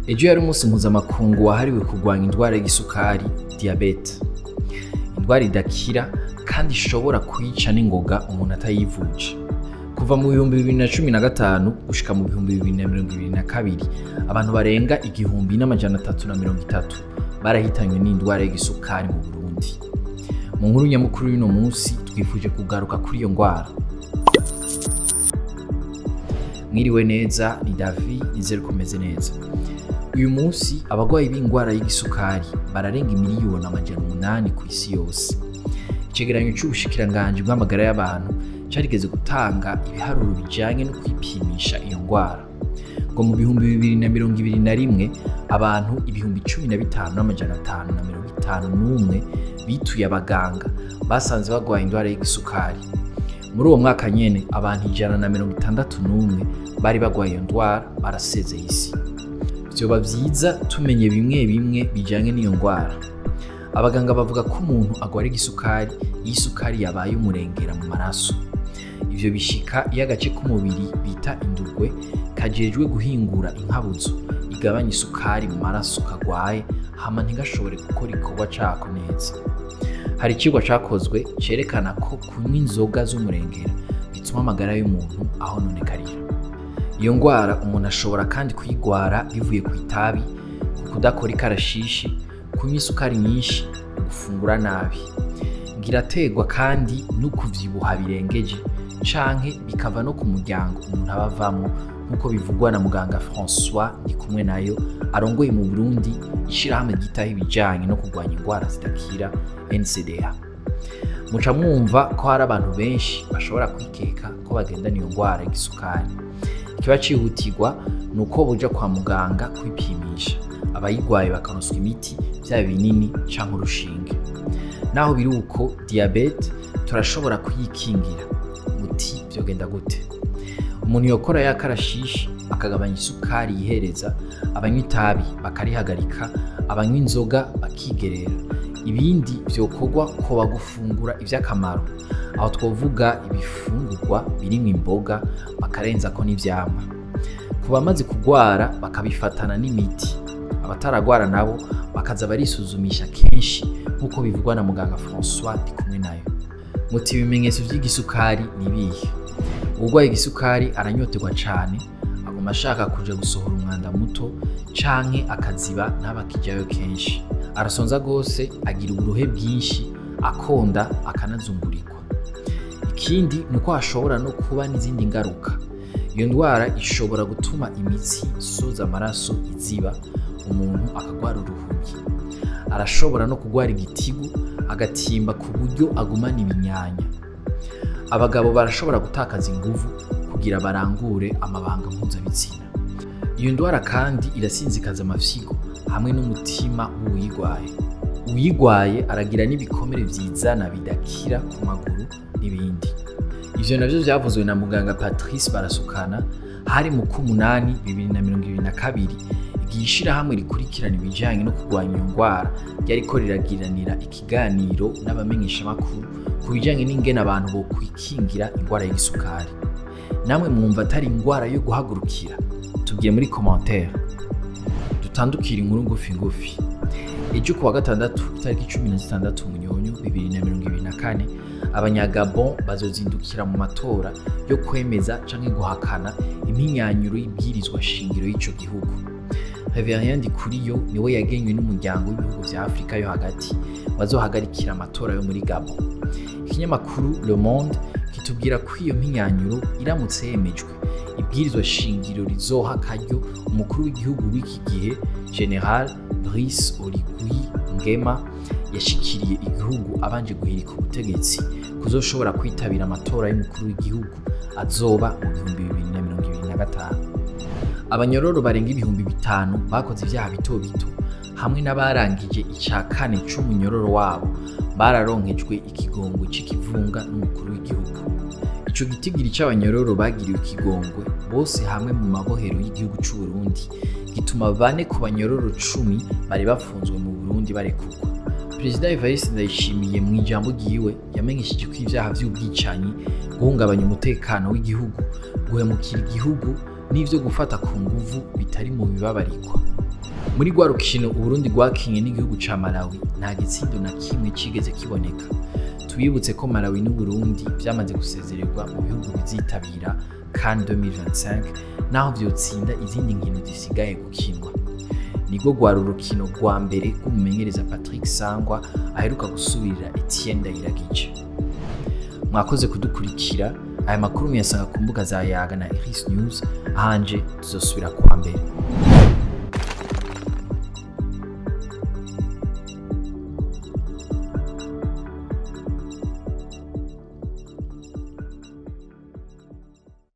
Ejo yari umunsi mpuzamakungu wahariwe kurwanya indwara y'igisukari, diyabete. Indwara idakira kandi ishobora kwica n'ingoga umuntu atayivuje. Kuva mu 2015 gushika mu 2022, abantu barenga 1330 barahitanywe n'indwara y'igisukari mu Burundi. Mu nkuru nyamukuru y'uno munsi twifuje kugaruka kuri iyo ndwara. Mwiriwe neza, ni Davi, nizere ko meze neza. Uyu munsi abagwayi b'indwara y'igisukari bararenga 800,000,000 ku isi yose. Icegeranyo c'ubushikiranganji bw'amagara y'abantu carigeze gutanga ibiharuro bijanye no kwipimisha iyo ndwara. Ngo mu 2021 abantu 15,551 bituye abaganga basanze bagwaye indwara y'igisukari. Muri uwo mwaka nyene abantu 161 bari bagwaye iyo ndwara barasezeye isi. Vyoba vyiza tumenye bimwe bimwe bijanye n'iyo ndwara. Abaganga bavuga ko umuntu agwara igisukari iyo isukari yabaye umurengera mu maraso. Ivyo bishika iyo agace k'umubiri bita indurwe kajejwe guhingura inkabuzo igabanya isukari mu maraso kagwaye, hama ntigashobore gukora igikorwa cako neza. Hari icigwa cakozwe cerekana ko kunywa inzoga z'umurengera bituma amagara y'umuntu ahononekarira. Iyo ndwara umuntu ashobora kandi kuyigwara bivuye kw'itabi, ku kudakora ikarashishi, kunywa isukari nyinshi, gufungura nabi. Ngiraterwa kandi no kuvyibuha birengeje canke bikava no ku muryango umuntu aba avamwo, nk'uko bivugwa na muganga François Ndikumwenayo arongoye mu Burundi ishirahamwe ryitaho ibijanye no kurwanya indwara zidakira NCDA. Muca mwumva ko hari abantu benshi bashobora kwikeka ko bagendana iyo ndwara y'igisukari. Ikiba cihutirwa ni uko boja kwa muganga kwipimisha, abayigwaye bakaronswa imiti vyaba binini canke urushinge. Naho biri uko, diyabete turashobora kuyikingira. Muti vyogenda gute? Umuntu yokora ya karashishi akagabanya isukari yihereza, abanywa itabi bakarihagarika, abanywa inzoga bakigerera. Ibindi vyokorwa koba gufungura ivy'akamaro, aho twovuga ibifungurwa birimwo imboga bakarenzako n'ivyamwa. Ku bamaze kugwara bakabifatana n'imiti, abataragwara nabo bakaza barisuzumisha kenshi nk'uko bivugwa na muganga François Ndikumwenayo. Muti ibimenyetso vy'igisukari ni ibihe? Uwurwaye igisukari aranyoterwa cane, aguma ashaka kuja gusohora umwanda muto canke akaziba ntabakijayo kenshi. Arasonza gose, agira uburuhe bwinshi, akonda akanazungurirwa. Ikindi ni uko hashobora no kuba n'izindi ngaruka. Iyo ndwara ishobora gutuma imitsi isoza amaraso iziba, umuntu akagwara uruhumyi. Arashobora no kugwara igitigu, agatimba ku buryo agumana ibinyanya. Abagabo barashobora gutakaza inguvu kugira barangure amabanga mpuzabitsina. Iyo ndwara kandi irasinzikaza amafyigo hamwe n'umutima w'uwuyigwaye. Uwuyigwaye aragira n'ibikomere vyizana bidakira ku maguru n'ibindi. Ivyo navyo vyavuzwe na muganga Patrice Barasukana hari mu k'umunani 2022, igihe ishirahamwe rikurikirana ibijanye no kurwanya iyo ndwara ryariko riragiranira ikiganiro n'abamenyeshamakuru ku bijanye n'ingene abantu bokwikingira indwara y'igisukari. Namwe mwumva atari indwara yo guhagurukira? Tubwiye muri commentaire. Dutandukire inkuru ngufi ngufi. Ejo kuwa gatandatu itariki 16 Munyonyo 2024, abanyagabon bazozindukira mu matora yo kwemeza canke guhakana impinyanyuro y'ibwirizwa shingiro y'ico gihugu. Reverien Ndikuriyo niwe yagenywe n'umuryango w'ibihugu vya Afrika yo hagati bazohagarikira amatora yo muri Gabon. Ikinyamakuru Le Monde kitubwira ko iyo mpinyanyuro iramutse yemejwe, ibwirizwa shingiro rizoha akaryo umukuru w'igihugu w'iki gihe General Brice Oligui Nguema yashikiriye igihugu abanje guhirika ubutegetsi kuzoshobora kwitabira amatora y'umukuru w'igihugu azoba mu 2025. Abanyororo barenga 5,000 bakoze ivyaha bito bito hamwe n'abarangije ica kane c'umunyororo wabo bararonkejwe ikigongwe c'ikivunga n'umukuru w'igihugu. Ico gitigiri c'abanyororo bagiriwe ikigongwe bose hamwe mu mabohero y'igihugu c'u Burundi gituma 4 ku banyororo 10 bari bafunzwe mu Burundi barekurwa. Perezida Evariste Ndayishimiye mu ijambo ryiwe yamenyesheje ko ivyaha vy'ubwicanyi, guhungabanya umutekano w'igihugu, guhemukira igihugu n'ivyo gufata ku nguvu bitari mu bibabarikwa. Muri rwa rukino Uburundi rwakinye n'igihugu ca Malawi, nta gitsindo na kimwe cigeze kiboneka. Tubibutse ko Malawi n'Uburundi vyamaze gusezererwa mu bihugu bizitabira CAN 2025, naho vyotsinda izindi nkino zisigaye gukinwa. Nirwo rwari urukino rwa mbere rw'umumenyereza Patrick Sangwa aheruka gusubirira Etienne Ndayiragije. Mwakoze kudukurikira. Aya makuru muyasanga ku mbuga za Yaga na Iris News. Ahanje tuzosubira kuwa mbere.